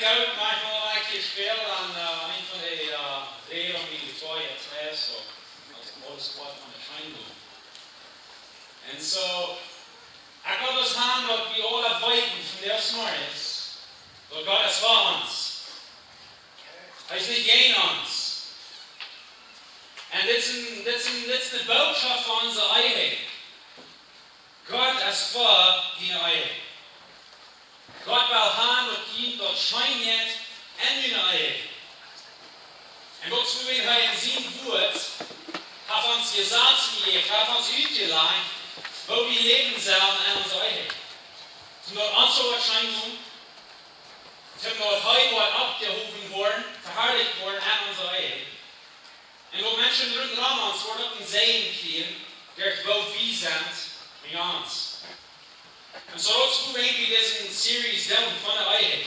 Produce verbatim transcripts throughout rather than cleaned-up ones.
Goot, manchmal, wan ekj hia späl, dan, äh, eent von de, äh, Dräd aun miene Gitaar, jo, twee, soo. Daut es aules Poat von de Scheinwuat. Un soo, ekj well daut han, daut wie aula weeten von dis Morjes, daut Gott es fa ons. Hee es nich jäajen ons. Un dit es een, dit es een, dit es de Bootschoft von onse Ehe. Gott es fa diene Ehe. Gott well han, daut jie daut scheen jeit enn june Ehe. Un daut es wuarom hee enn sien Wuat haft ons Jesazen jejäft, haft ons utjelajcht, woo wie läwen sellen enn onse Ehe. Toom daut ons soo waut scheen jeit, toom daut hee woat oppjehowen woaren, veharlicht woaren enn onse Ehe. Un daut Menschen runt ons woaren uk een Säajen kjrieen, derch woo wie sent met ons. Un soo daut es wuarom wie dise Series doonen von de Ehe.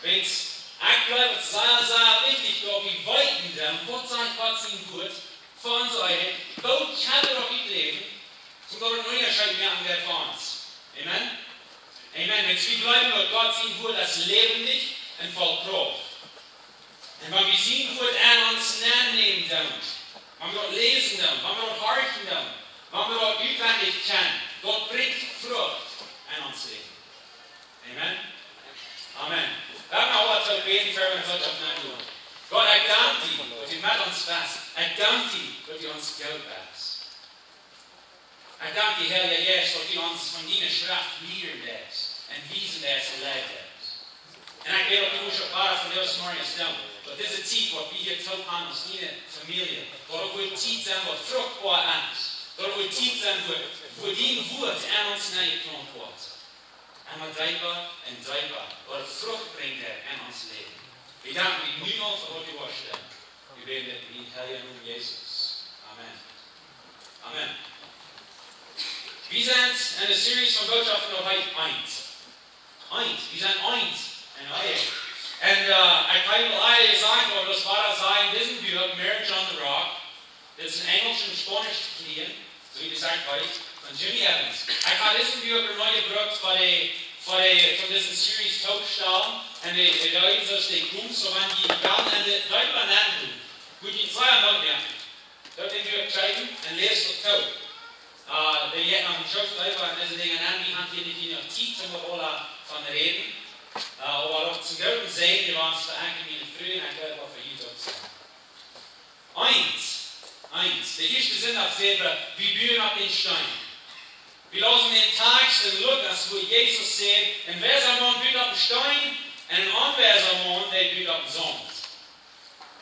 Wiels ekj jleew, daut es sea, sea wichtich, daut wie weeten doonen, waut sajcht Gott sien Wuat fa onse Ehe, woo kjenn wie daut utläwen, toom daut een Unjascheet moaken deit fa ons. Amen? Amen. Wiels wie jleewen, daut Gott sien Wuat es läwendich un voll Krauft. Un wan wie sien Wuat aun ons nennämen doonen, wan wie daut läsen doonen, wan wie daut horchen doonen, wan wie daut utwendich kjennen, daut brinjt Frucht enn ons Läwen. Amen. Amen. Lot ons aula toop bäden, ver wie daut oppnämen doonen. Gott, ekj dank die, daut du met ons best. Ekj dank die, daut du ons goot best. Ekj dank die, Heilja Jeist, daut du ons von diene Schreft lieren deist un wiesen deist un leiden deist. Un ekj bäd, daut du ons uk wada von dis Morjes denkjst, daut dise Tiet, waut wie hia toop han aus diene Famielje, daut et woat Tiet sennen, waut fruchtboa es, daut et woat Tiet sennen, wua, wua dien Wuat aun ons nenjeplaunt woat. Emma deepa un deepa, waut Frucht brinjt enn ons Läwen. Wie danken die nu aul fa waut du woascht doonen. Wie bäden dit enn dien heilja Nomen, Jesus. Amen. Amen. Wie sent enn de Series von Bootschoften, daut heet Eent. Eent. Wie sent eent. Enn Ehe. Un, äh, ekj hab aul ea jesajcht, oba daut wia, daut es enn disen Buak, Marriage on the Rock. Dit es enn Enjlisch un Spaunisch to kjrieen, soo aus jie daut weeten, von Jimmy Evans. Ekj hab disen Buak noch jebrukt fa de, fa de, fa dise Series tooptostalen. Un de, de Leute, soo aus dee komen, soo wan dee dan enn de Bibel nenn doonen, mott jie sea noodwerkjlich daut Buak kjrieen un läst daut toop. Äh, dee jeit noch een Schoof deepa enn dise Dinja nenn, wie haben hia nich jenuach Tiet, om doa aula von räden. Äh, oba daut es een grooten Säajen, dee wie ons fa Enkel, miene Fru un ekj well daut fa junt uk sajen. Eent, eent. De ieeschte Sindach säd wie, wie buen opp dän Steen. Wie läsen dän Tekst un Lukas, wua Jesus sajcht, een weisa Maun bud opp dän Steen un een onweisa Maun, dee bud opp dän Saunt.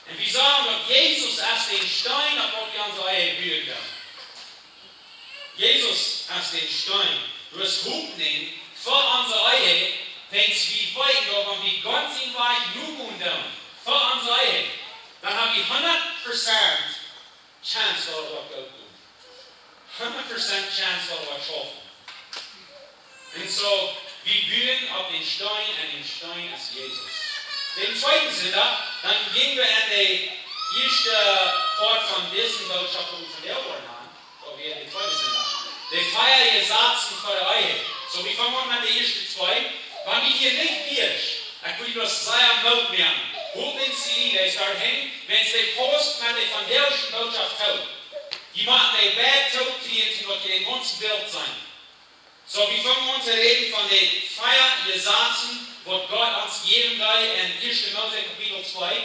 Un wie sajen, daut Jesus es dän Steen, opp waut wie onse Ehe buen doonen. Jesus es dän Steen. Daut es Hopninj fa onse Ehe, wan wie weeten, daut wan wie Gott sienen Wajch nogonen doonen, fa onse Ehe, dan hab wie hundat Prozent Chance, daut et woat goot gonen. Hundat Prozent Chance, daut et woat schaufen. Un soo, wie buen opp dän Steen, un dän Steen es Jesus. Dän tweeden Sindach, dan jinj wie enn de ieeschte Poat von dise Bootschoft, waut wie vondoag woaren han. Daut wia de tweede Sindach. De fiew Jesazen fa de Ehe. Soo, wie fangen aun met de ieeschte twee. Wan du hia nich best, ekj well die bloos sea Moot moaken. Hol dän C D, dee es doa hinjen, wan du dee paust met de vondoagsche Bootschoft toop. Jie motten dee beid toop kjrieen, soo daut jie een gaunzet Bilt seenen. Soo, wie fangen aun to räden von de fiew Jesazen, waut Gott ons jäwen deed enn ieeschte Mose Kapitel twee.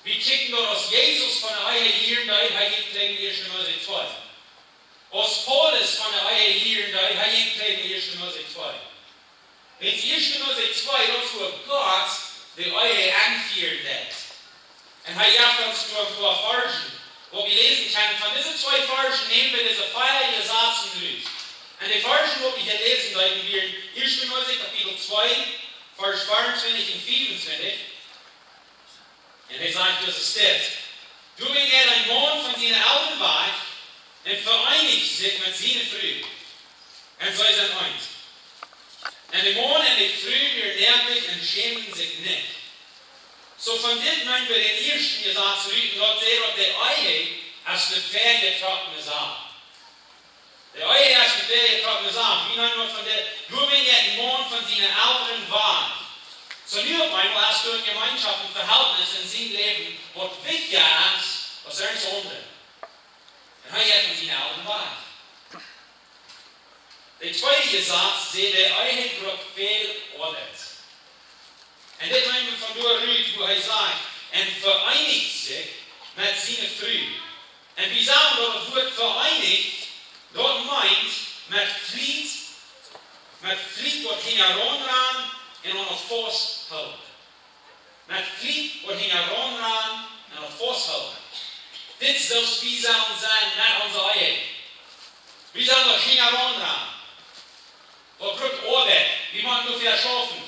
Wie kjikjen doa, aus Jesus von de Ehe lieren deed, hee jinkj kjrieen enn ieeschte Mose twee. Aus Paulus von de Ehe lieren deed, hee jinkj kjrieen enn ieeschte Mose twee. Wan ieeschte Mose twee, daut es wua Gott de Ehe enfieren deed. Un hee jeft ons nu een poa Varzen, waut wie läsen kjennen. Von dise twee Varzen näm wie dise fiew Jesazen rut. Un de Varzen, waut wie hia läsen, dee wieren ieeschte Mose Kapitel twee, Varsch veeauntwintich un fiewuntwintich. Un hee sajcht, daut es dit: Doawäajen jinkj een Maun von siene Elren wajch un vereenijd sikj met siene Fru. Un see sent eent. Un de Maun un de Fru wieren noakt un schämden sikj nich. Soo von dit näm wie dän ieeschten Jesaz rut, un daut sajcht, daut de Ehe es ne väajetrockne Sach. De Ehe es ne väajetrockne Sach. Wie nämen daut von de, doawäajen jinkj een Maun von siene Elren wajch. Soo nu opp eemol hast du eene Jemeenschoft, een Vehältnis en sien Läwen, waut wichtja es aus irjent waut aundret. Un hee jeit von siene Elren wajch. De tweede Jesaz sajcht, de Ehe brukt väl Oabeit. Un dit nemt wie von doa rut, wua hee sajcht, un vereenicht sikj met siene Fru. Un wie sajen daut daut Wuat vereenicht, daut meent met Fliet, met Fliet waut hinjaraun rant un aun daut fausthoolen. Met Fliet waut hinjaraun rant un daut fausthoolen. Dit es soo aus wie sellen sennen met onse Ehe. Wie sellen daut hinjaraun rannen. Daut brukt Oabeit. Wie motten doafäa schaufen.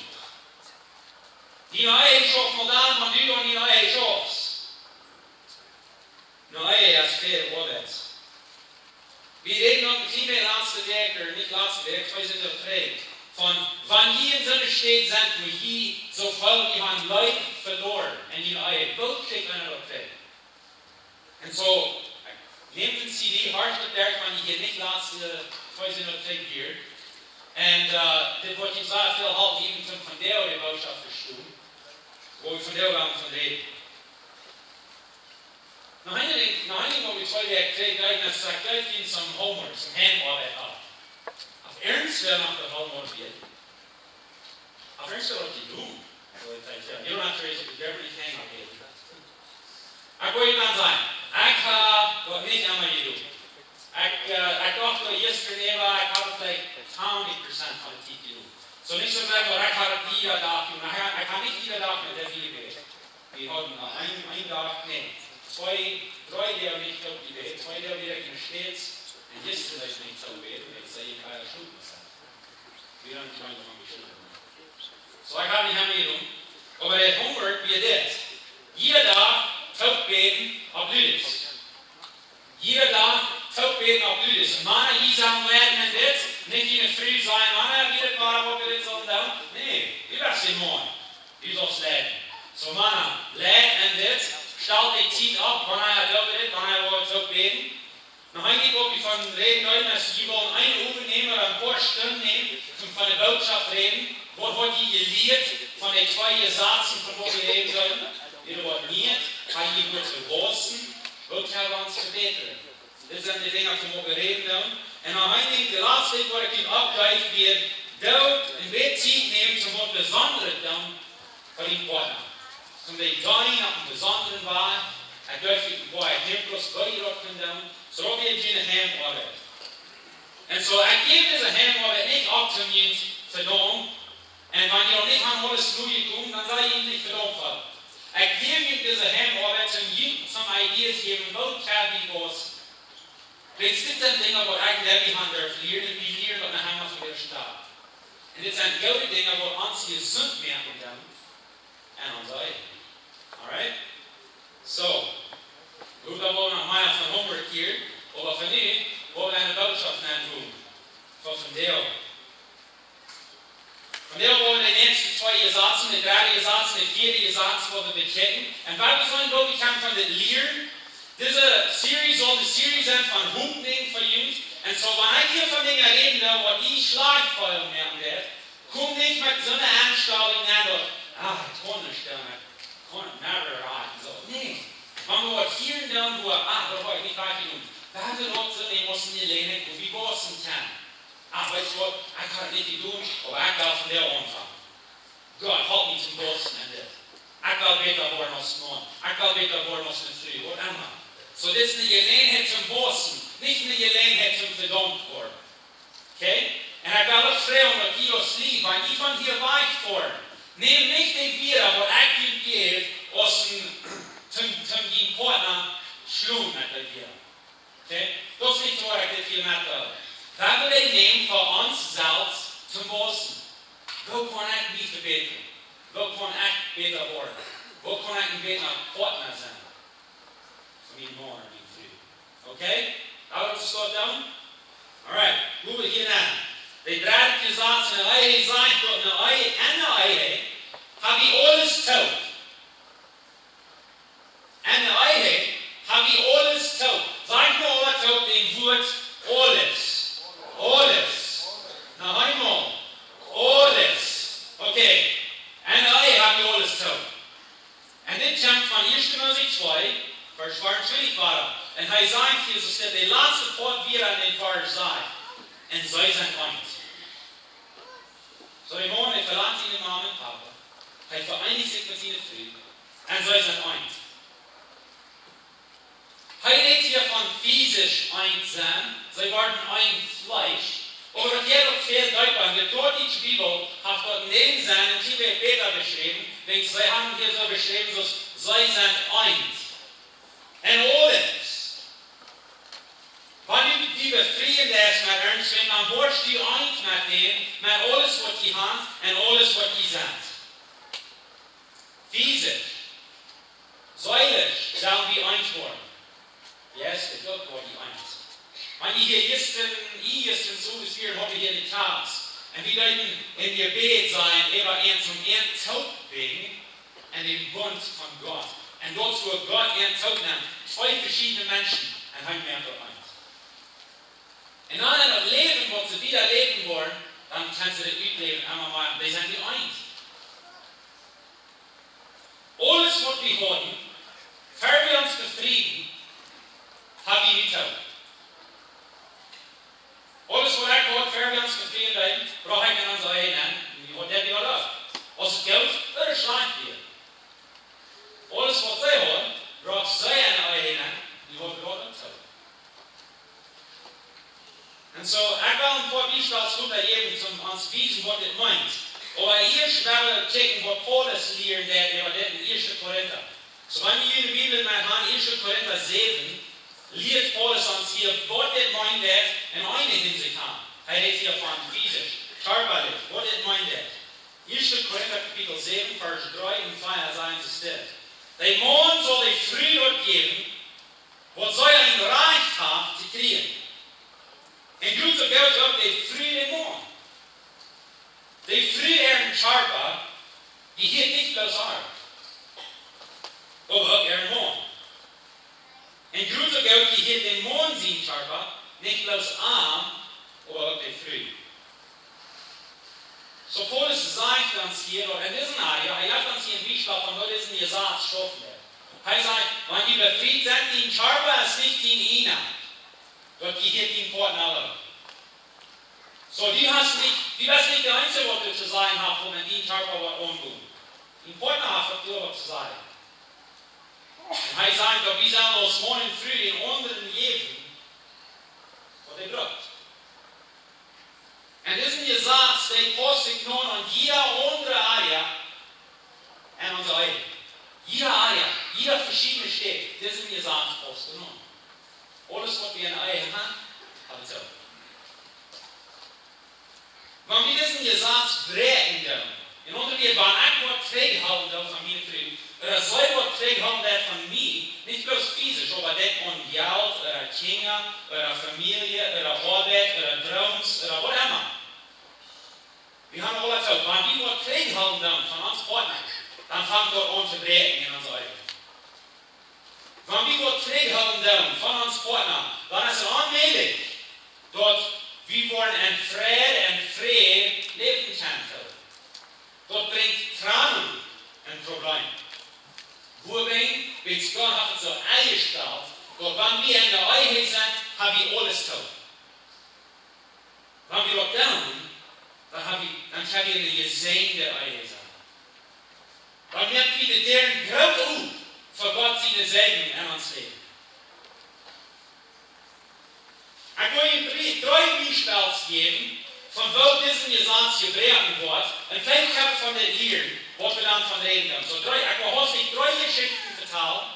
Diene Ehe schauft mau dan, wan du aun diene Ehe schaufst. Diene Ehe es väl Oabeit. Wie räden noch een kjlien bät latste Wäakj, ooda nich latste Wäakj, twee Sindach trigj, von wan jie en soone Städ sent, wua jie soo väl aus jie haben Leew veloaren en june Ehe, woo kjikjt eena daut trigj? Un soo, ekj näm de C D, horcht daut derch, wan jie hia nich latste twee Sindach trigj wieren. Un, äh, dit woat junt sea väl halpen, äwent toom vondoag de Bootschoft vestonen, wua wie vondoag aun von räden. Noch een Dinkj, noch een Dinkj, waut wie twee Wäakj trigj deeden, es daut ekj deed junt some homework, some Heimoabeit opp. Auf irjentwäa noch de Homework wia? Auf irjentwäa waut jedonen? Soo, ekj saj, jo, you don't have to raise it, you don't have to hang up here. Ekj well junt dan sajen, ekj hab daut nich emma jedonen. Ekj, äh, ekj docht doa jistren äwa, ekj hab veleicht twintig Prozent von de Tiet jedonen. Soo nich soo sea, oba ekj hab jieda Dach jedonen. Ekj hab, ekj hab nich jieda Dach met de Bibel jebät. Wie hauden noch een, een Dach, nä, twee, dree Doag nich toop jebät, twee Doag wia ekj en de States, un jistren deed ekj nich toop bäden, ekj säd, ekj ha schlopen. Wie dan, ekj meen, noch een bät schlopen. Soo, ekj hab nich emma jedonen, oba de Homework wia dit. Jieda Dach toop bäden opp Jüdisch. Jieda Dach toop bäden opp Jüdisch. Mana, jie sellen leiden en dit, nich june Fru sajen, Mana, wie dit wia, waut wie dit sellen doonen. Nä, du best de Maun. Du saust leiden. Soo, Mana, leit en dit, stalt de Tiet opp, wanea doo wie dit, wanea woa wie toop bäden. Noch een Dinkj, waut wie von räden wellen, es, jie wellen een Owent nämen ooda een poa Stunden nämen, toom von de Bootschoft räden. Waut haft jie jelieet von de twee Jesazen, von waut wie räden wellen? Jie woaren nich, ha jie woaren jewaussen, waut kjenn wie ons vebätren? Dit sent de Dinja, von waut wie räden wellen. Un noch een Dinkj, de latste Dinkj, waut ekj junt oppjäwen well, doot een bät Tiet nämen, toom waut Besondret doonen fa dien Poatna. Toom dee deenen opp eenen besondren Wajch, ekj jleew, wie woaren hia bloos bie daut kjennen doonen, soo daut wie june Heimoabeit. Un soo, ekj jäw dise Heimoabeit nich opp toom junt vedaumen, un wan jie noch nich aun aules nu jekomen, dan sell jie junt nich vedaumt feelen. Ekj jäw junt dise Heimoabeit toom junt some Ideas jäwen, woo kjenn wie waussen. Weetst, dit sent Dinja, waut ekj en Debbie han derwen lieren, un wie lieren daut noch emma vondoag dän Dach. Un dit sent goode Dinja, waut ons jesunt moaken doonen. En ons Läwen. Alright? Soo, wie woaren noch mea von Homework hieren, oba fa nu, woa wie en de Bootschoft nengonen. Fa vondoag. Vondoag woa wie de näakjste twee Jesazen, de dredde Jesaz, de vieede Jesaz, woa wie bekjikjen. Un waut wie sellen, waut wie kjennen von dit lieren. Dise Series saul de Series sennen von Hopninj fa junt. Un soo, wan ekj hia von Dinja räden well, waut die schlajcht feelen moaken woat, kom nich met soone Enstalunk nenn, daut, ah, ekj kaun nich doonen, ekj kaun nich mea erreichen, soo. Nä. Wan wie waut hieren doonen, wua, ah, daut hab ekj nich rajcht jedonen. Wan wie daut soo, wie motten de Läne, wua wie waussen kjennen. Ah, weetst waut, ekj hab daut nich jedonen, oba ekj well vondoag aunfangen. Gott, halp mie toom waussen en dit. Ekj well bäta woaren aus Maun. Ekj well bäta woaren aus eene Fru, waut emma. Soo, dit es eene Jeläajenheit toom waussen, nich eene Jeläajenheit toom vedaumt woaren. Okay? Un ekj well uk froagen, daut jie aus Lied, wan jie von hia wajchfoaren, nämt nich de Wieed, waut ekj junt jäw, aus een, toom, toom june Poatna schlonen met de Wieed. Okay? Daut es nich, wua ekj dit hia met well. Wie wellen dee nämen fa ons selfst toom waussen. Woo kaun ekj mie vebätren? Woo kaun ekj bäta woaren? Woo kaun ekj een bäta Poatna sennen? Fa mienen Maun ooda miene Fru. Okay? Lot ons daut doonen. Alright, wie gonen hia aun. De dredde Jesaz, enne Ehe, sajcht daut, enne Ehe, enne Ehe, ha wie aules toop. Enne Ehe, ha wie aules toop. Saj mau aula toop daut Wuat aules. Aules. Noch eemol. Aules. Okay. Enne Ehe, un see sent eent. Soo de Maun, hee velat siene Mame un Papa, hee vereenicht sikj met siene Fru, un see sent eent. Hee rät hia von physisch eent sennen, see worden een Fleesch, oba daut jeit uk väl deepa. De plautdietsche Bibel haft daut en dän Senn een kjlien bät bäta beschräwen, wiels see haben hia soo beschräwen, soo aus see sent eent. En aules. Wan du die befrieen deist met irjentwäm, dan woascht du eent met dän, met aules waut jie haben un aules waut jie sent. Physisch, seelisch sellen wie eent woaren. Jeistlich uk woa wie eent. Wan jie hia jistren, jie jistren soo aus wie, hauden hia de Kjast. Un wie deeden em Jebäd sennen, äwa eent toom eent toop brinjen, en dän Bunt von Gott. Un daut es wua Gott eent toop nemt, twee veschiedne Menschen, un hee moakt daut eent. Un dan en daut Läwen, waut see wieda läwen woaren, dan kjennen see daut utläwen, emma mea, dee sent nu eent. Aules waut wie hauden, ver wie ons befrieden, hab wie nu toop. Aules waut ekj haud, ver wie ons befrieen deeden, brocht ekj en onse Ehe nenn, un wie hauden daut wada loos. Aus et goot ooda schlajcht wia. Aules waut see haud, brocht see en de Ehe nenn, un wie hauden daut uk toop. Un soo, ekj well een poa Biespels lota jäwen, om ons wiesen waut dit meent. Oba ieescht well wie kjikjen waut Paulus lieren deed äwa dit en ieeschte Korinta. Soo, wan jie june Bibel met han, ieeschte Korinta säwen, lieet Paulus ons hia waut dit meent daut en eene Hinsicht han. Hee rät hia von physisch, kjarpalich, waut dit meent daut. Ieeschte Korinta Kapitel säwen, Varsch dree un vea sajcht et dit: De Maun saul de Fru daut jäwen, waut see een Rajcht haft to kjrieen. Un jrod soo jeft uk de Fru dän Maun. De Fru äaren Kjarpa, dee jehieet nich bloos ar, oba uk äaren Maun. Un jrod soo jehieet dän Maun sien Kjarpa nich bloos am, oba uk de Fru. Soo Paulus sajcht ons hia, daut en dise Aria, hee jeft ons hia een Biespel von woo dise Jesaz schaufen deit. Hee sajcht, wan du befriet best, dien Kjarpa es nich dien eena. Daut jehieet dien Partner uk. Soo, du hast nich, du best nich de eensje waut doa to sajen haft, wan dien Kjarpa woat aungonen. Dien Partner haft uk doa waut to sajen. Un hee sajcht, daut wie sellen aus Maun un Fru dän aundren jäwen waut hee brukt. Un dise Jesaz, dee paust sikj nu aun jieda aundre Aria en onse Ehe. Jieda Aria, jieda veschiedne Städ, dise Jesaz paust nu aun. Aules waut wie en de Ehe han, hab wie soo. Wan wie dise Jesaz bräakjen doonen, en aundre Wieed, wan ekj waut trigjhoolen doo von miene Fru, ooda see waut trigjhoolen deit von mie, nich bloos physisch, oba denkj aun Jelt, ooda Kjinja, ooda Famielje, ooda Oabeit, ooda Drooms, ooda whatever. Wie han aula Tiet, wan wie waut trigjhoolen doonen von ons Partner, dan fangt daut aun to bräakjen en onse Ehe. Wan wie waut trigjhoolen doonen von ons Partner, dan es et onmäajlich, daut wie woaren en Fräd un Fräd läwen kjennen. Daut brinjt Trennung un Probleme. Wuarom? Wiels Gott haft et soo enjestalt, daut wan wie en de Ehe sent, hab wie aules toop. Wan wie daut doonen, dan hab wie, dan kjenn wie en eene jesäajende Ehe sennen. Dan moak wie de Däaren groot op fa Gott sienen Säajen en ons Läwen. Ekj well junt dree, dree Biespels jäwen von woo dise Jesaz jebroaken woat. Un veleicht kjenn jie von dit lieren, waut wie dan von räden doonen. Soo dree, ekj well hastich dree Jeschichten vetalen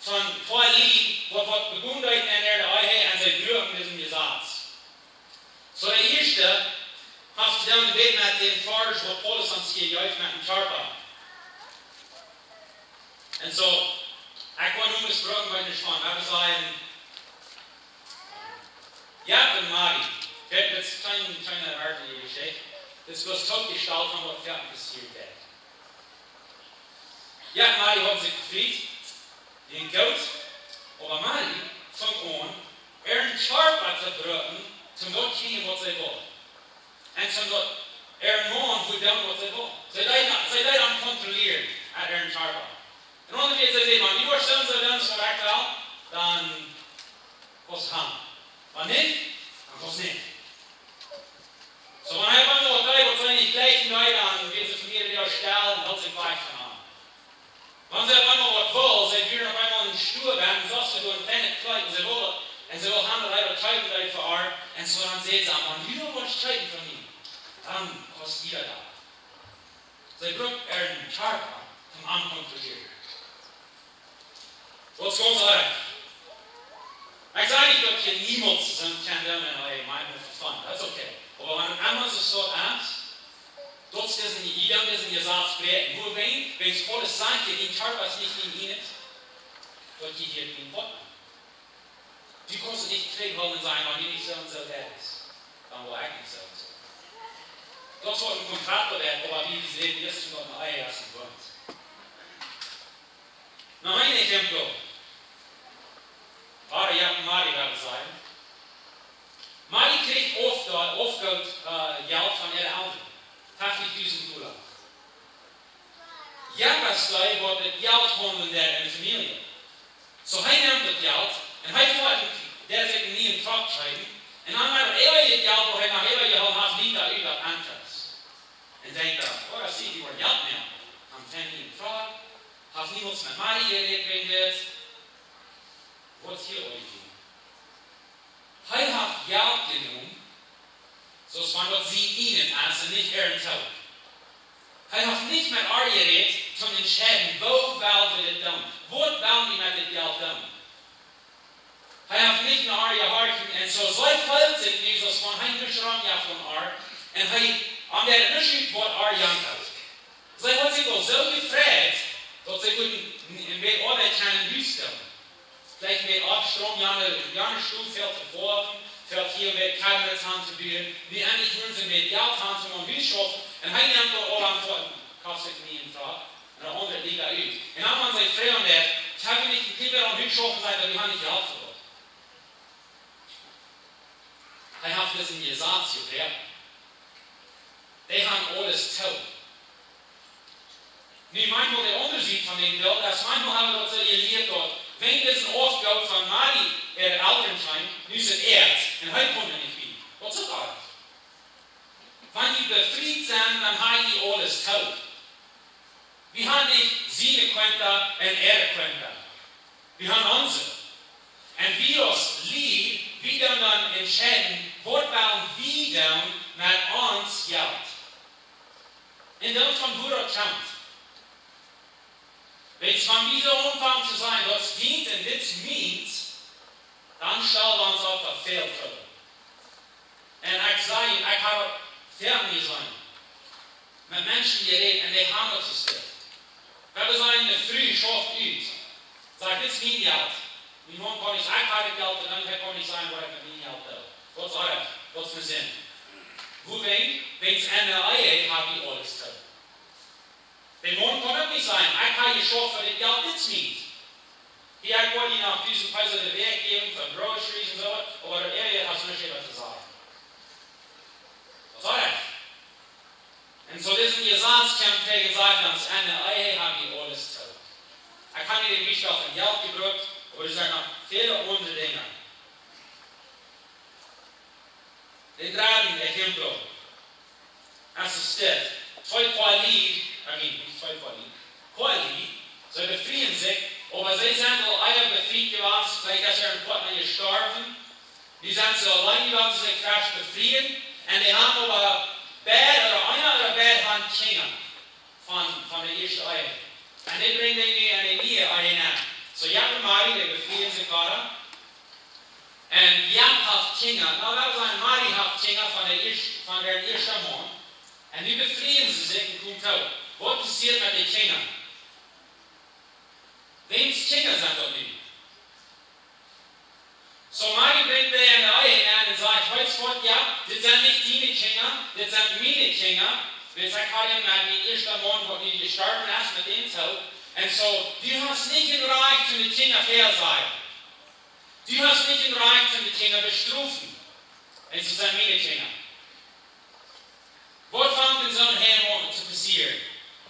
von poa Lied, waut, waut begonnen deeden en äare Ehe un see bruaken dise Jesaz. Soo de ieeschte haft to doonen met dän Varsch waut Paulus ons hia jeft met dän Kjarpa. Un soo, ekj woa nu mea sproaken bie de Schwan. Ekj woa sajen, Jack un Mari, kjikj, dit es kjeen, kjeene werkjliche Jeschicht. Dit es bloos toopjestalt von waut werkjlich passieet es. Jack un Mari hauden sikj befriet, jinkj goot, oba Mari funk aun, äaren Kjarpa to brucken, toom daut kjrieen waut see wull. Un toom daut äa Maun wudd doonen waut see wull. See deed, see deed am kontrollieren, äaren Kjarpa. En aundre Wieed, see säd, wan du woascht soo un soo doonen aus waut ekj well, dan woascht han. Wan nich, dan woascht nich. Soo dan säd see: "Wan du noch waut kjrichst von mie, dan kost du daut." See brukt äaren Kjarpa, om am to kontrollieren. Daut es gaunz ieescht. Ekj saj nich, daut jie niemols sent kjennen doonen, ea mie mol fa fun. Daut es okay. Oba wan et emma soo es, daut es een, jie doonen disen Jesaz bräakjen. Wuarom? Wiels Paulus sajcht, dien Kjarpa es nich dien ieejnet, daut jie hia dien Gott. Du kaust nich trigjhoolen, sajen: "Wan du nich soo un soo deist, dan woa ekj nich soo un soo." Daut es waut een Kontrakt woat, oba wie, wie sent ieescht waut een Ieescht woat. Nu, een Exempel. Wada, jo, Mari wada sajen. Mari kjrieech oft, oft Jelt, äh, Jelt von äare Elren. Feftijdusent Dolla. Jemma es dee, waut daut Jelt haundelt en de Famielje. Soo, hee nemt daut Jelt un hee foat, deit sikj een nieen Truck kjeepen. Un dan met daut äwaje Jelt, waut hee noch äwajehoolen haft, lieet hee ut opp Interest. Un denkjt dan: "Oh, ekj see, dee woaren Jelt mea." Haft een nieen Truck, haft niemols met Mari jerät wäajen dit. Waut es hia aul jedonen? Hee haft Jelt jenomen, soo aus wan daut sien ieejnet es un nich äarent. Hee haft nich met äa jerät, toom entscheiden, woo well wie dit doonen. Waut well wie met dit Jelt doonen? Hee haft nich no äa jehorcht, un soo, soo feelt sikj nu, soo aus wan hee nich rom jeit von äa, un hee, aun de Unjascheet, waut äa jankat. See haud sikj aul soo jefreit, daut see kunn een bät Oabeit kjennen en Hus doonen. Veleicht een bät oppstroomen, jane, jane Stow väl to foawen, väl hia een bät Kabinetts aun to buen. Nu endlich wullen see een bät Jelt haben, toom aun Hus schaufen. Un hee nemt daut aul aun fa, koft sikj een nieen Truck. Un daut aundre lieet hee ut. Un dan, wan see froagen: "Waut, hab wie nich een bät aun Hus schaufen?" sajcht hee: "Wie haben nich Jelt fa daut." Hee haft disen Jesaz jebroaken. Dee haben aules too. Nu, maunchmol de aundre Sied von dän Bilt, daut maunchmol hab wie daut soo jelieet, daut wan dise Oafgow von Mari äare Elren kjeem, nu es et äa, un hee kaun nich bie. Waut es daut? Wan jie befriet sent, dan hab jie aules too. Wie haben nich siene Cuenta un äare Cuenta. Wie haben onse. Un wie aus Lied, wie doonen dan entscheiden, waut well wie doonen met ons Jelt. Un daut von wua daut kjemt. Weetst, wan wie soo aunfangen to sajen: "Daut es dien un dit es mien", dan stalen wie ons opp fa väl Trubbel. Un ekj saj, ekj hab väl mea jeseenen. Met Menschen jerät un dee haben et jesteet. Wie haben eene Fru, schauft ut. Sajcht: "Dit es mien Jelt. Mien Maun kaun nich, ekj hab daut Jelt, un dan kaun hee nich sajen, waut ekj met mien Jelt doo." Waut es daut? Waut es de Senn? Wuarom? Wiels en de Ehe hab wie aules too. De Maun kaun uk nich sajen: "Ekj hab jeschauft fa dit Jelt, dit es mien." Hia, ekj woa die noch dusent Pesos de Wäakj jäwen fa groceries un soo, oba de Ehe hast du nuscht to sajen. Waut saj ekj? Un soo disen Jesaz kjemt trigj un sajcht ons: "En de Ehe hab wie aules too." Ekj hab nu dän Biespel von Jelt jebrukt, oba doa sent noch väle aundre Dinja. Dän dredden Exempel. Aus et steit, twee Poa Lied, I mean, nich twee Poa Lied, Poa Lied, see befrieen sikj, oba see sent aul ea befriet jewast, veleicht es äa Partna jestorwen. Nu sent see auleen, nu wellen see sikj fresch befrieen. Un dee haben oba beid, ooda eena ooda beid haben Kjinja von, von de ieeschte Ehe. Un dee brinjen dee nu en de niee Ehe nenn. Soo, Jakob un Mari, dee befrieen sikj wada. Un Jakob haft Kjinja. Nu, wie sajen, Mari haft Kjinja von de ieescht-, von äaren ieeschten Maun. Un nu befrieen see sikj un komen toop. Waut passieet met de Kjinja? Wäms Kjinja sent daut nu? Soo, Mari brinjt dee en de Ehe nenn un sajcht: "Weetst waut, jo, dit sent nich diene Kjinja, dit sent miene Kjinja. Wiels ekj haud met mien ieeschten Maun, waut nu jestorwen es, met dän toop. Un soo, du hast nich daut Rajcht, de Kjinja väasajen. Du hast nich daut Rajcht, de Kjinja bestrofen. Dit sent miene Kjinja." Waut fangt en soon Heim aun to passieren?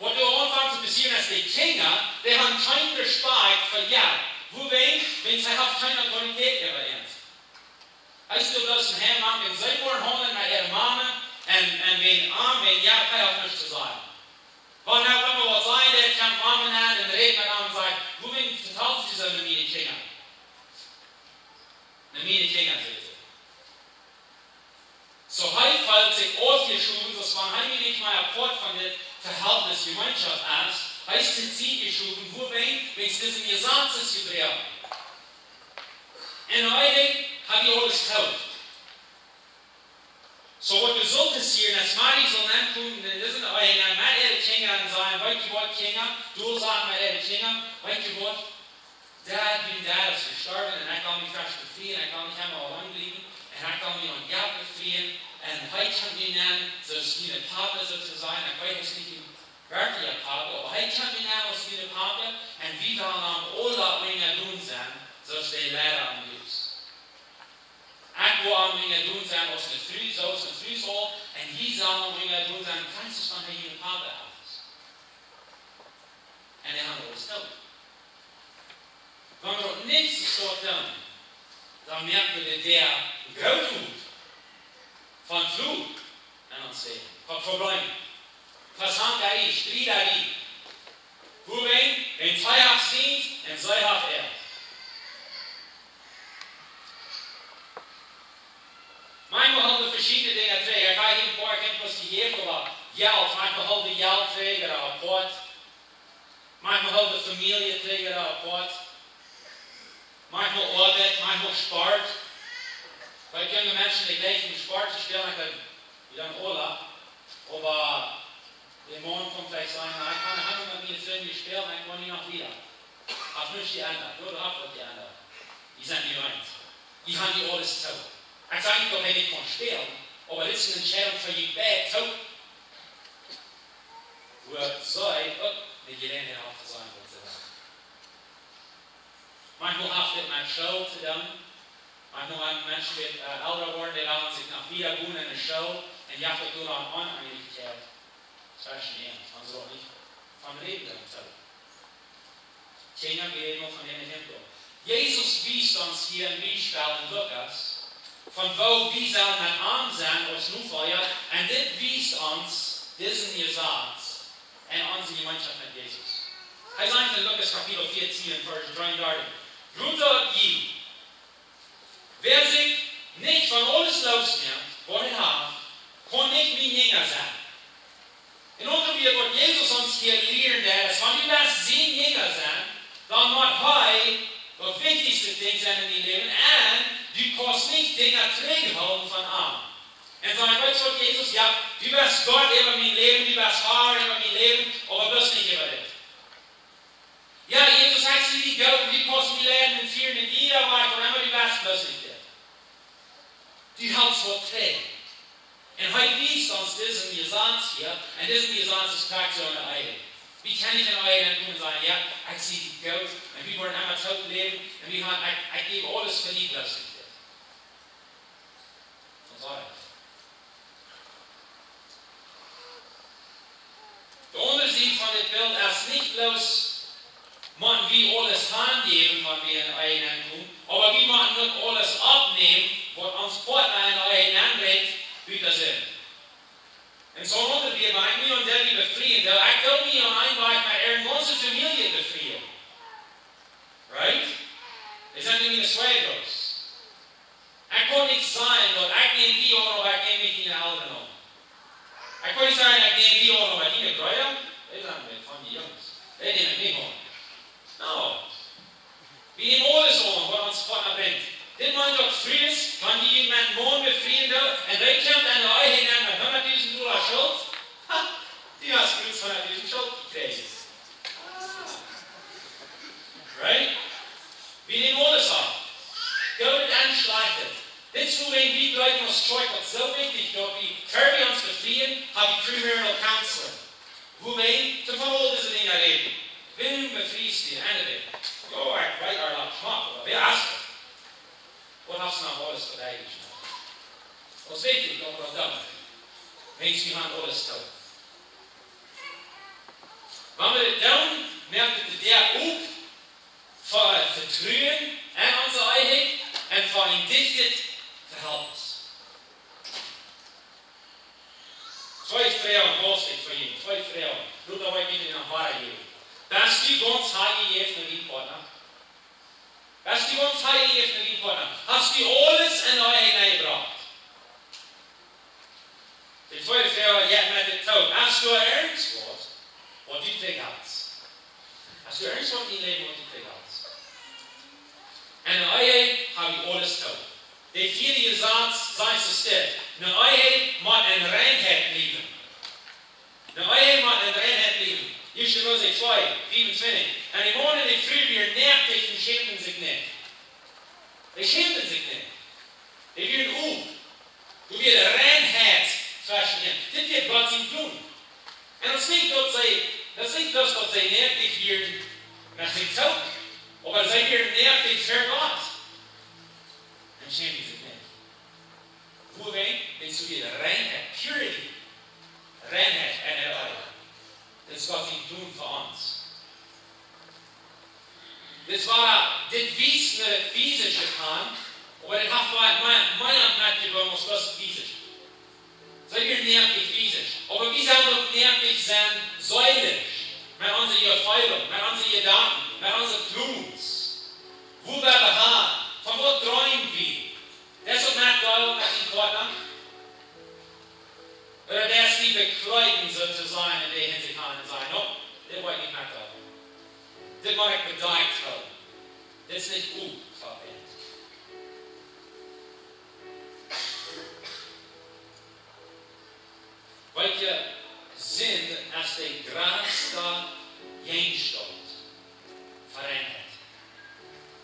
Waut doa aunfangt to passieren es, de Kjinja, dee haben kjeen Respakjt fa Jap. Wuarom? Wiels hee haft kjeene Autoritäet äwa an. Aus du daut en Heim machst, un see woaren haundlen met äare Mame, un, un wäajen am, wäajen Jap, hee haft nuscht to sajen. Wan hee emma waut sajcht, dan kjemt Mame aun un rät met am un sajcht: "Wuarom vetalst du soo no miene Kjinja?" No miene Kjinja, sajcht see. jeschowen, aus wan hee nu nich mea een Poat von dit Vehältnis Jemeenschoft es. Hee es to Sied jeschowen, wuarom? Wiels dise Jesaz es jebroaken. Un hee haft aules toop. Soo waut doa saul passieren, es Mari saul aunkomen, un dise Ehen met äare Kjinja un sajen: "Weet jie waut, Kjinja, doa saul met äare Kjinja, weet jie waut, Dad, mien Dad es jestorwen, un ekj well mie fa am befrieen, ekj well nich emma auleen bliewen, un ekj well mie aun Gott befrieen, un hee kjemt mie nämen, soo aus mien Papa, soo to sajen, ekj weet, hee es nich een werkjlicha Papa, oba hee kjemt mie nämen aus mien Papa, un wie wellen am aula unjadon sennen, soo aus de Leida aun Hus." Ekj well am unjadon sennen aus eene Fru, soo aus eene Fru saul, un jie sellen am unjadon sennen, krakjt soo aus hee jun Papa es. Un dee haben aules toop. Wan wie daut nich soo doonen, dan moak wie de Däa groot opp von Fluch en ons Läwen, von Problemen, von Zankerei, Striederie. Wuarom? Wiels hee haft sient un see haft äa. Maunchmol hoolen wie veschiedne Dinja trigj. Ekj hab hia een poa Kjinja jejäft, oba Jelt, maunchmol hoolen wie Jelt trigj ooda Poat. Maunchmol hoolen wie Famielje trigj ooda Poat. Maunchmol Oabeit, maunchmol Sport. Wiels junge Menschen, dee jleichen Sport to spälen, ekj weet, wie dan aula. Oba de Maun kaun veleicht sajen: "Na, ekj kaun noch met miene Frind spälen, ekj kaun nich noch wieda." Haft nuscht jeendat, jo, daut haft waut jeendat. Jie sent nich eent. Jie haben nich aules toop. Ekj saj nich, daut hee nich kaun spälen, oba dit es eene Entscheidunk fa june beid toop. Wua see uk eene Jeläajenheit haben to sajen, waut see wellen. Maunchmol haft dit met School to doonen. Maunchmol, wan Menschen waut, äh, elra woaren, dee wellen sikj noch wieda gonen enne School, un jeft daut doa aun Oneenichkjeit tweschen an, wan see daut nich von räden doonen. Kjinja, wie räden noch von dän Himmel. Jesus wiest ons hia een Biespel en Lukas, von woo wie sellen met am sennen aus Nofolja, un dit wiest ons disen Jesaz en onse Jemeenschoft met Jesus. Hee sajcht en Lukas Kapitel vieetieen, Varsch dreeundartich: "Rut opp jie, wäa sikj nich von aules loosmoakt, waut hee haft, kaun nich mien Jinja sennen." En aundre Wieed, waut Jesus ons hia lieren deit, es, wan du west sien Jinja sennen, dan mott hee daut wichtichste Dinkj sennen en dien Läwen, un du kaust nich Dinja trigjhoolen von am. Un sajen: "Weetst waut, Jesus, jo, du best Gott äwa mien Läwen, du best Har äwa mien Läwen, oba bloos nich äwa dit." Jo, Jesus, ekj sie die goot, du kaust mie leiden un fieren en jieda Wajch, waut emma du west, bloos nich dit. Du helpst waut trigj. Un hee wiest ons disen Jesaz hia, un disen Jesaz es krakjt soo enne Ehe. Wie kjennen nich enne Ehe nenkomen un sajen: "Jo, ekj sie die goot, un wie woaren emma toop läwen, un wie haben, ekj, ekj jäw aules fa die, bloos nich dit." Von daut. De aundre Sied von dit Bilt es nich bloos, motten wie aules hanjäwen, wan wie en Ehe nenkomen, oba wie motten uk aules oppnämen, waut ons Partner en Ehe nenbrinjt, ut de Sind. Un soo aundre Wieed, wan ekj mie aun Debbie befrieen doo, ekj doo mie aun eenen Wajch met äare gaunze Famielje befrieen. Right? Dee sent nu miene Schwäajoasch. Ekj kaun nich sajen daut ekj näm die aun, oba ekj näm nich diene Elren aun. Ekj kaun nich sajen, ekj näm die aun, oba diene Breeda, dee sent met von die Junges. Dee näm ekj nich aun. No. Wie nämen aules aun, waut ons Partner brinjt. Dit meent uk, Frues, wan jie met eenen Maun befrieen doonen, un dee kjemt en de Ehe nenn met hundatdusent Dolla Schult, ha, du hast bloos hundatdusent Schult jekjräajen. Ah. Right? Wie nämen aules aun. Goodet un Schlajchtet. Dit es wuarom wie jleewen aus Kjoakj, daut es soo wichtich, daut wie, ea wie ons befrieen, haben wie premarital counseling. Wuarom? Toom von aul dise Dinja räden. Wuarom befriest du? Enne Dinja. Jo, ekj weet, daut es schmock, oba wäa es daut? Waut hast du noch aules fa die jeschneit? Daut es wichtich, daut wie daut doonen. Wiels wie haben aules toop. Wan wie dit doonen, moakt et de Däa op fa Vetruen en onse Ehe un fa een dichtet Vehältnis. Twee Froagen, hastich fa junt, twee Froagen. Lot daut nich en Wada jäwen. Best du gaunz hanjejäft no dien Partner? Best du gaunz hanjejäft no dien Partner? Hast du aules en de Ehe nenjebrocht? De tweede Froag, jo, met de Tod. Hast du irjent waut, waut du trigj halst? Hast du irjent waut en dien Läwen, waut du trigj halst? En de Ehe hab wie aules toop. De vieede Jesaz sajcht soo steit: Ne Ehe mott en Reinheit bliewen. Ne Ehe mott en Reinheit bliewen. Ieeschte Mose twee, fiefuntwintich. En de Maun un de Fru wieren noakt un schämden sikj nich. Dee schämden sikj nich. Dee wieren op. Doa wia Reinheit tweschen an. Dit wia Gott sien Plon. Un daut es nich daut see, daut es nich bloos daut see noakt wieren met sikj selfst, oba see wieren noakt ver Gott. Un schämden sikj nich. Wuarom? Wiels doa wia Reinheit, purity. Reinheit en äare Ehe. Daut es Gott sien Plon fa ons. Dit wia, dit wiest ne physische Kant, oba dit haft mea, mea, mea met to doonen aus bloos physisch. See wieren noakt physisch, oba wie sellen uk noakt sennen seelisch, met onse Jefeelen, met onse Jedanken, met onse Plons. Woo wie haben, von waut dreem wie? Daut es uk met dien, met dien Partner. Ooda daut es die bekjleeden, soo to sajen, en de Hinsicht aun un sajen: "No, dit woa ekj nich met doonen. Dit woa ekj bedakjt hoolen. Dit es nich opp fa Welt." Weetst, Sind es de jratste Jäajenstaunt fa Reinheit.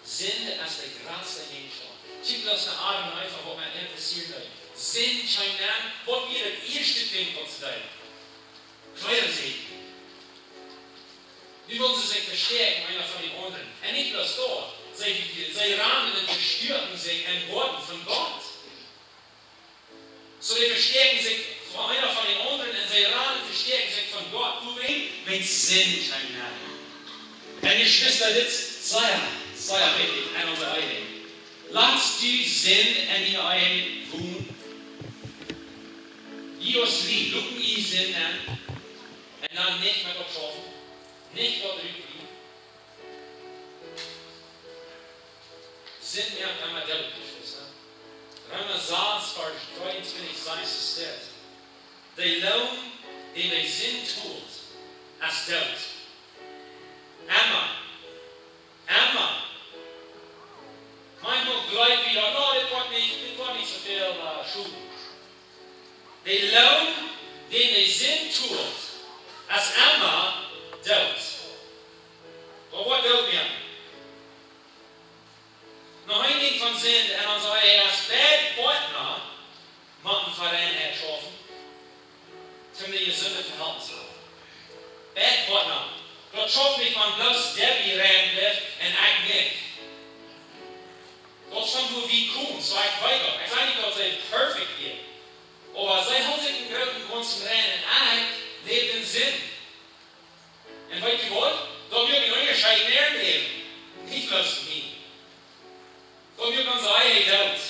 Sind es de jratste Jäajenstaunt. Kjikj bloos no Adam un Eva, waut met an passieren deed. Sind kjeem aun, waut wia daut ieeschte Dinkj, waut see deeden? Kjleeda säkjen. Nu wullen see sikj vestäakjen, eena von dän aundren. Un nich bloos daut. See, see randen un vestäakjen sikj em Goaden von Gott. Soo, see vestäakjen sikj von eena von dän aundren un see randen un vestäakjen sikj von Gott. Wuarom? Wiels Sind kjeem aun. Un Jeschwista, dit es sea, sea wichtich en onse Ehe. Latst du Sind en diene Ehe wonen? Jie aus Lied, lot jie Sind aun. Un dan nich met oppschaufen. Nich daut rutbrinjen. Sind moakt emma doot, Jeschwista. Reema sas, Varsch tweeuntwintich sajcht soo steit: De Loon, dän de Sind tolt, es doot. Emma. Emma. Maunchmol jleew wie, jo, no, dit woat nich, dit woat nich soo väl, äh, schoden. De Loon, dän de Sind tolt, es emma doot. Oba waut deit mie? Noch een Dinkj von Sind en onse Ehe es, beid Partner motten fa Reinheit schaufen, toom ne jesunde Vehältnis haben. Beid Partner. Daut schauft nich, wan bloos Debbie rein blift un ekj nich. Daut es von wua wie komen, soo ekj weet daut. Ekj saj nich, daut see perfekt wia. Oba see hilt sikj em grooten Gaunzen rein un ekj läw en Sind. Un weetst waut? Daut moakt een Unjascheet en äa Läwen. Nich bloos fa mie. Daut moakt onse Ehe doot.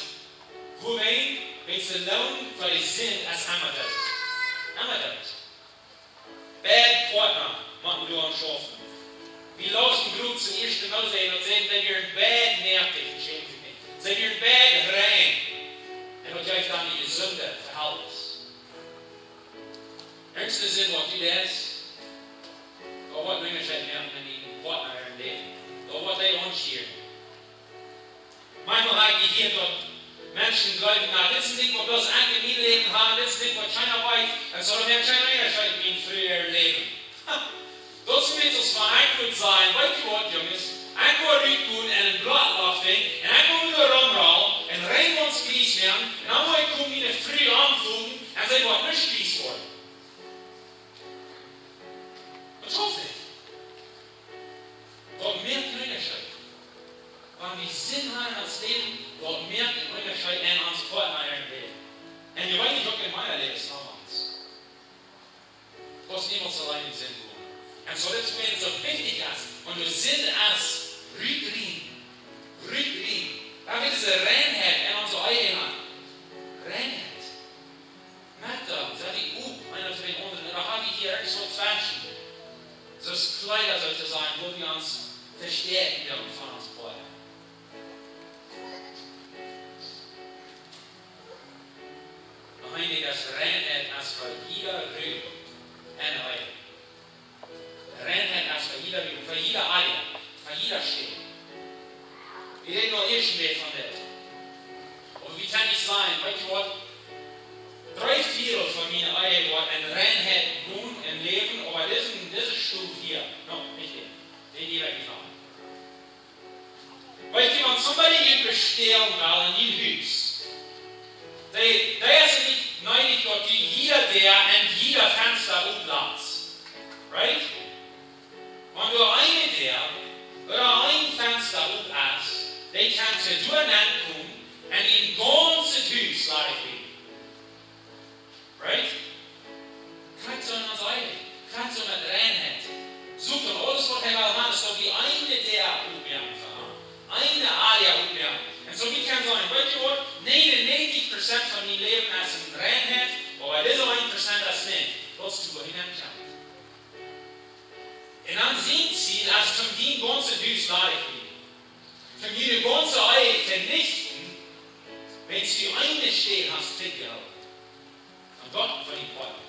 Wuarom? Wiels de Loon fa de Sind es emma doot. Emma doot. Beid Partner motten doaraun schaufen. Wie läsen jrod en ieeschte Mose un daut sajcht, see wieren beid noakt un schämden sikj nich. See wieren beid rein. Un daut jeef dan ne jesunde Vehältnis. Ernste Sind, waut du deist, daut woat een Unjascheet moaken en dien Partner äa Läwen. Daut woat dee aunschieren. Maunchmol hab ekj jehieet, daut Menschen jleewen, na, dit es een Dinkj, waut bloos ekj en mien Läwen hab, dit es een Dinkj, waut kjeena weet, un soo, dan moakt kjeen Unjascheet en miene Fru äa Läwen. Daut es een bät soo aus wan ekj wudd sajen: Weetst du waut, Junges? Ekj woa rutgonen un een Blootloch finjen, un ekj woa doa romrollen, un rein gaunz gries moaken, un dan woa ekj komen miene Fru aunfoten, un see woat nich gries woaren. Daut schauft nich. Daut moakt een Unjascheet. Wan wie Sind haben en ons Läwen, daut moakt een Unjascheet en ons Partner äa Läwen. Un jie weeten uk, en mien Läwen es daut aundasch. Ekj woa niemols auleen en Sind gonen. Un soo, daut es wuarom et soo wichtich es, wan du Sind hast, rutdrieejen. Rutdrieejen. Daut wie dise Reinheit en onse Ehe haben. Reinheit. Met daut, sent wie op, eena fa dän aundren. Un dan hab wie hia irjent waut Flaschen. Soo aus Kjleeda, soo to sajen, wua wie ons vestäakjen doonen von ons Partner. Noch een Dinkj, Daut Reinheit es fa jieda Rumm en Ehe. Reinheit es fa jieda Rumm, fa jieda Ehe, fa jieda Städ. Wie räden aul ieescht mol von dit. Oba wie kjennen nich sajen, weetst du waut? Dree Viedel von miene Ehe woat en Reinheit wonen un läwen, oba dise, dise Stow hia, no, nich hia. Dee, dee woat nich han. Weetst du, wan somebody junt bestälen well en jun Hus, dee, dee es nich needich, daut du jieda Däa un jieda Fensta opmoakst. Right? Wan doa eene Däa ooda een Fensta op es, dee kaun doa nenkomen un en gaunzet Hus, saj ekj. Right? Krakjt soo en ons Ehe. Krakjt soo met Reinheit. Soo daut aules waut hee well han, es daut wie eene Däa opmoaken fa am. Eene Däa opmoaken. Un soo wie kjennen sajen, weetst du waut? Nienenuntich Prozent von mien Läwen es en Reinheit, oba dise een Prozent es nich. Daut es wua hee nenkomen. Un dan sien Ziel es, om dien gaunzet Hus ladich to moaken. Om june gaunze Ehe to venichten, wan du eene Städ hast vetjehoolen. Un daut von dien Poatna.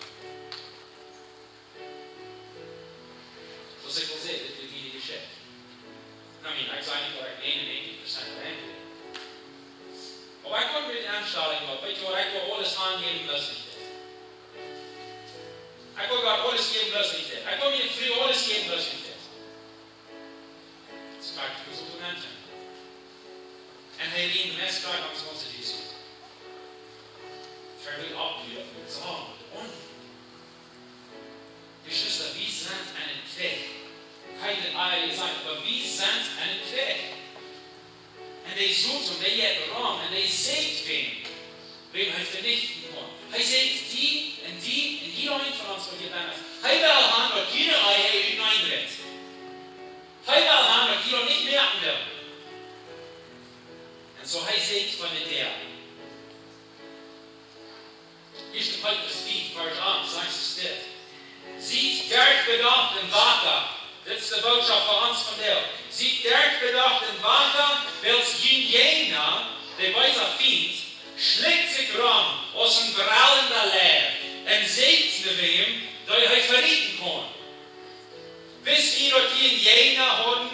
Soo aus ekj aul säd, dit es miene Jeschicht. I mean, ekj saj nich daut ekj nienenuntich Prozent rein sie. Oba ekj kaun met de Enstalinj, weetst du waut, ekj well aules hanjäwen, bloos nich dit. Ekj well Gott aules jäwen, bloos nich dit. Ekj well miene Fru aules jäwen, bloos nich dit. Daut es krakjt soo aus Menschen. Un hee riemt de meist krakjt aun ons gaunzet Hus. Hee well oppmuntren, sajen, un Jeschwista, wie sent en Kjrich. Kjeena haft jesajcht, oba wie sent en Kjrich. Un dee Soton, dee jeit rom, un dee seakjt wäm, wäm hee venichten kaun. Hee seakjt die un die un jieda eena von ons, waut hia bennen es. Hee well han, daut jieda Ehe uteneen rit. Hee well han, daut jieda nich moaken well. Un soo hee seakjt von de Däa. Ieeschte Petrus fiew, Varsch acht, sajcht et dit: Siet derch bedocht un waka. Dit es de Bootschoft fa ons vondoag. Siet derch bedocht un waka, wiels jun Jäajna, de beesa Fient, schlikjt sikj rom aus een brellenda Leiw un seakjt wäm, dän hee venichten kaun. Wist jie, daut jie een Jäajna hauden?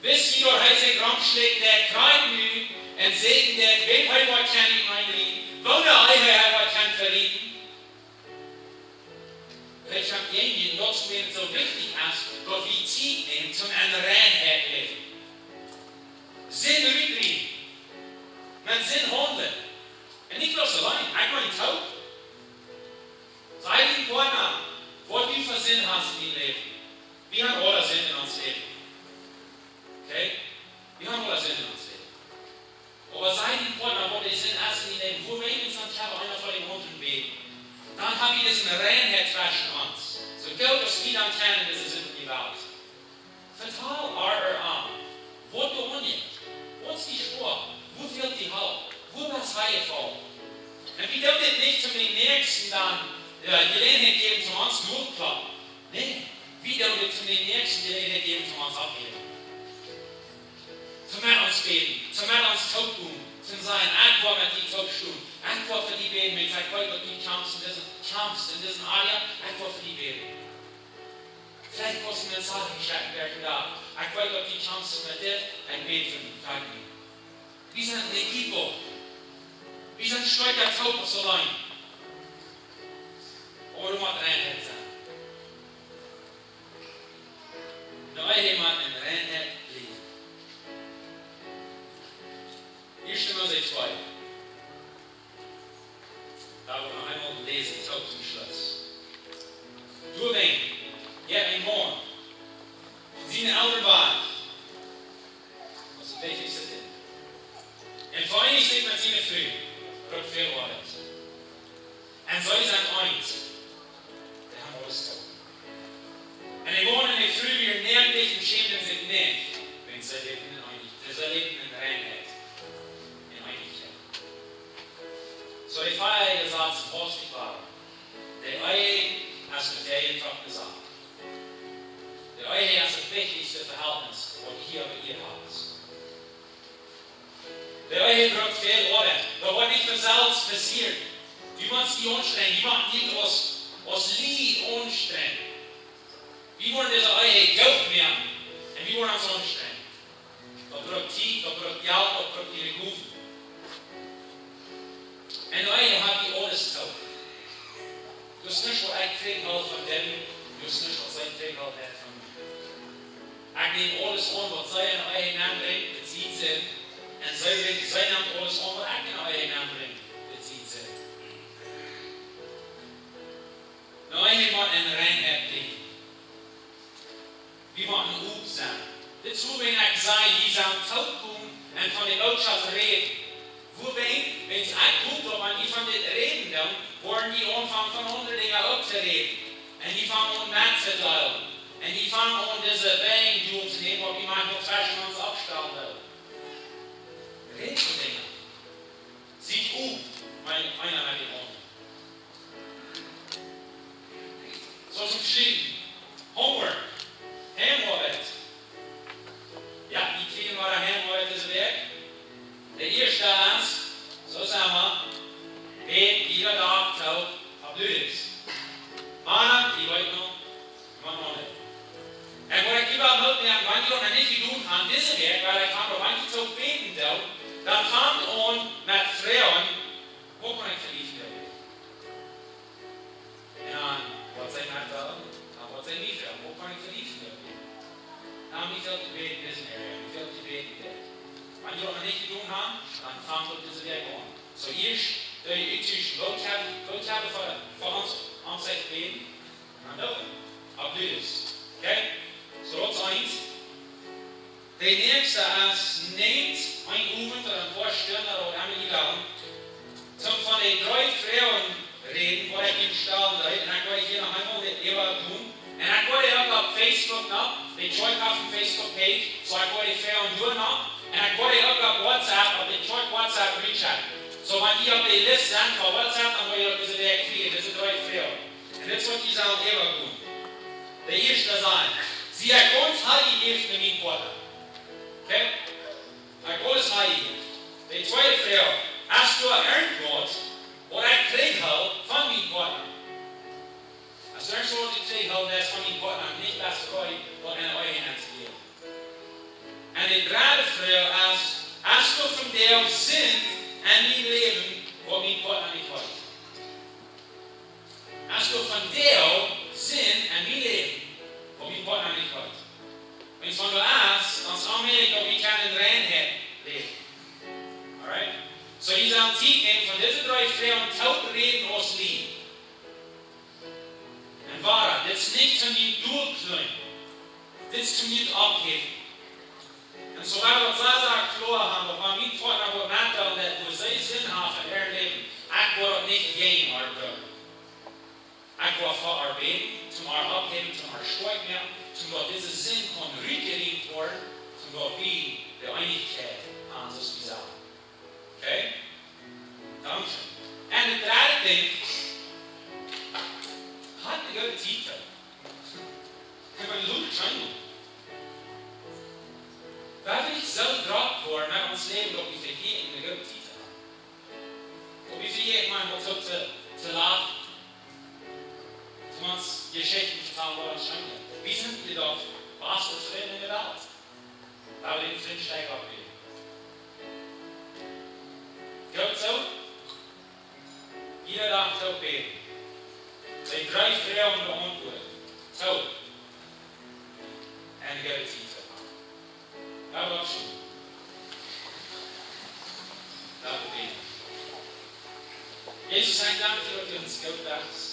Wist jie, daut hee sikj romschlikjt, dee kjrieejt nu un säd, dee weet, hee woat kjennen enenn rieten, woo dee, hee, hee woat kjennen venichten? Hee kjemt enenn, daut es wuarom et soo wichtich es, daut wie Tiet nämen toom en Reinheit läwen. Sind rutdriewen. Met Sind haundlen. Un nich bloos auleen, ekj meen uk. Saj dien Poatna, waut du fa Sind hast en dien Läwen. Wie haben aule Sind en ons Läwen. Okay? Wie haben aule Sind en ons Läwen. Oba saj dien Poatna, waut de Sind es en dien Läwen. Woo weens dan kjenn wie eena fa dän aundren bäden. Dan hab wie dise Reinheit tweschen ons. Soo goot aus wie dan kjennen, dise Sind en de Welt. Vetal ar, ar am, waut doa aunjeit. Waut es dee schwoa? Woo fält die Help? Woo best du jefollen? Un wie doonen dit nich toom dän Näakjsten dan, jo, Jeläajenheit jäwen toom ons dootklappen. Nä, wie doonen dit toom dän Näakjsten Jeläajenheit jäwen toom ons aufhäwen. Toom met ons bäden, toom met ons toop gonen, toom sajen, ekj well met die toop stonen, ekj well fa die bäden, Mensch, ekj weet, daut du kjamfst en dise, kjamfst en dise Area, ekj well fa die bäden. Veleicht kaust du mie een Zeichen schekjen, wäa du best. Ekj weet, daut du kjamfst met dit, ekj bäd fa die, fa die. Wie sent een Equipo. Wie sent stoakja toop aus auleen. Oba doa mott Reinheit sennen. Doa mott en Reinheit bliewen. Ieeschte Mose twee. Lot ons noch eemol läsen, toop toom Schluss. Doawäajen, jo, een Maun, siene Elren wajch, daut es daut wichtichste Dinkj. Un vereenicht sikj met siene Fru, brukt väl Oabeit. Un see sent eent. Dee haben aules toop. Un de Maun un de Fru wieren näakjt un schämden sikj nich, wiels see läwden en Eenich-, see läwden en Reinheit, en Eenichkjeit. Soo, de Ehe es daut Hochtiet wia. De Ehe es de Ehe toom Jesach. De Ehe es daut wichtichste Vehältnis, waut hia opp Ieed es. De Ehe brukt väl Oabeit. Daut woat nich von selfst passieren. Wie motten ons aunstrenjen, wie motten ons aus, aus Lied aunstrenjen. Wie wellen dise Ehe goot moaken un wie wellen ons aunstrenjen. Daut brukt Tiet, daut brukt Jelt, daut brukt Energie. Un Ehe haft wie aules too. Daut es nich waut ekj kjrieech von dän, daut es nich waut see kjrieech von mie. Ekj neem aules aun waut see en Ehe nenbrinjt, daut see sent. Un see, see nemt aules aun waut ekj en Ehe nenbrinj, daut see sent. Nu, ekj mott en Reinheit läwen. Wie motten op sennen. Dit es wuarom ekj saj, jie sellen toopkomen un von de Bootschoft räden. Wuarom? Wan ekj hop daut wan jie von dit räden, dan woaren jie aunfangen von aundre Dinja uk to räden. Un jie fangen aun met to deelen. Un jie fangen aun dise Wäaj doa to nämen, waut wie mau noch tweschen ons aufstalen wellen. Rät von Dinja. Siet op, mien, eena met dän aundren. Soo, toom Schluten. Homework. Heimoabeit. Jo, wie kjrieen wada Heimoabeit dise Wäakj. De ieeschte es, soo saj wie, bäd jieda Dach too opp Ludes. Mana, dee weet noch, Maun, Maun. Un waut ekj hia well moakjen, wan jie daut noch nich jedonen haben, dise Wäakj, wiels ekj hab noch waut too bäden doonen, dan fangt aun met froagen, woo kaun ekj fa die froagen? Un dan, waut see met doonen, dan waut see nich froagen, woo kaun ekj fa die froagen? Dan wie fält to bäden, dise Wäakj, wie fält to bäden, dit. Wan jie daut noch nich jedonen haben, dan fangt aun dise Wäakj aun. Soo, ieescht, dee ieescht, woo kjenn, woo kjenn wie fa, fa ons, ons ieescht bäden? Un dan, opp Ludes. Okay? Soo, daut es eent. De näakjste es, nämt een Owent ooda een poa Stunden ooda emma jie wellen, toom von de dree Froagen räden, waut ekj junt stalen deed. Un ekj woa hia noch eemol dit äwa doonen. Un ekj woa dee uk opp Facebook noch, de Church haft eene Facebook-Page, soo ekj woa dee Froagen doa noch. Un ekj woa dee uk opp WhatsApp, opp de Church WhatsApp rutschekjen. Soo, wan jie opp de List sent fa WhatsApp, dan woa jie uk dise Wäakj kjrieen, dise dree Froagen. Un dit es waut jie sellen äwa doonen. De ieeschte es, sie ekj gaunz hanjejäft no mienen Poatna? Okay? Ekj gaunz hanjejäft. De tweede Froag, es doa irjentwaut, waut ekj trigjhol von mienen Poatna? Es doa irjentwaut, waut ekj trigjhol, daut es von mienen Poatna, nich daut ekj daut en de Ehe nenn to jäwen. Un de dredde Froag es, es doa vondoag Sind en mien Läwen, waut mien Poatna nich weet? Es doa vondoag Sind en mien Läwen, waut mien Poatna nich weet? Wan et doa es, dan es daut aulemol, daut wie kjennen en Reinheit läwen. Alright? Soo, jie sellen Tiet nämen, von dise dree Froagen to räden aus Lied. Un wada, dit es nich toom junt dollklonen. Dit es toom junt oppheewen. Un soo wie daut sea, sea kloa haben, daut wan mien Poatna woat metdeelen, daut woo see Sind haft en äa Läwen, ekj woa daut nich jäajen ar doonen. Ekj woa fa ar bäden, toom ar oppheewen, toom ar stoakj moaken, toom daut dise Sind kaun rutjerieemt woaren, toom daut wie de Eenichkjeit haben, soo aus wie sellen. Okay? Dankscheen. Un de dredde Dinkj, hab ne goode Tiet. Ekj hab ne goode Tiet. Wan wie nich soo drock woaren met ons Läwen, daut wie vejäten ne goode Tiet to haben. Daut wie vejäten, maun, waut uk to, to lachen. Toom ons Jeschichten vetalen, waut ons scheen es. Wie sent hia doch baste Frind en de Welt? Wan wie dän Frind stoakj oppbuen. Goot soo? Jieda Dach too bäden. Dee dree Froagen beauntwuaden. Too. Un goode Tiet too haben. Lot ons oppstonen. Lot ons bäden. Jesus, ekj dank die, daut du ons Gott best.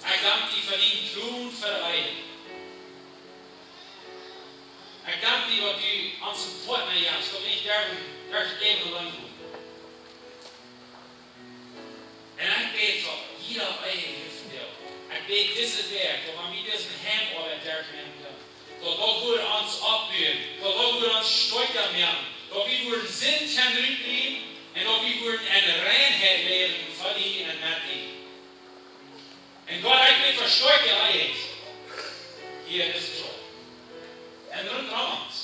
Ekj dank die fa dienen Plon fa de Ehe. Ekj dank die, daut du ons een Poatna jefst, daut wie nich derwen, derwen äwen auleen gonen. Un ekj bäd fa jieda Ehe hia vondoag. Ekj bäd dise Wäakj, daut wan wie dise Heimarbeit derchnämen kjennen, daut daut wudd ons oppbuen, daut daut wudd ons stoakja moaken, daut wie wudden Sind kjennen rutbrinjen un daut wie wudden en Reinheit läwen fa die un met die. Un Gott, ekj bäd fa stoakje Ehe hia en dise Kjoakj. Un rundom ons.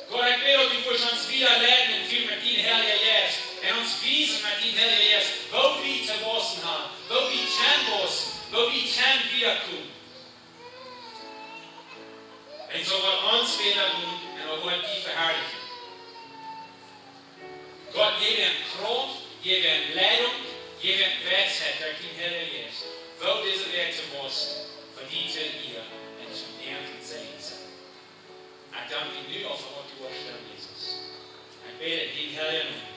Gott, ekj bäd, daut du wurscht ons wieda leiden un fia met dien Heilja Jeist Un ons wiesen met dien Heilja Jeist, woo wie to wausen haben, woo wie kjennen wausen, woo wie kjennen wiedakomen. Un soo woat ons wieda gonen un woat die veharlichen. Gott, jeff an Krauft, jeff an Leidunk, jeff an Weisheit derch dien Heilja Jeist, woo dise Wäakj to wausen, fa die to Iea un to Nämen un Säajen sennen. Ekj dank die nu aul fa waut du woascht doonen, Jesus. Ekj bäd en dien Heilja Nomen.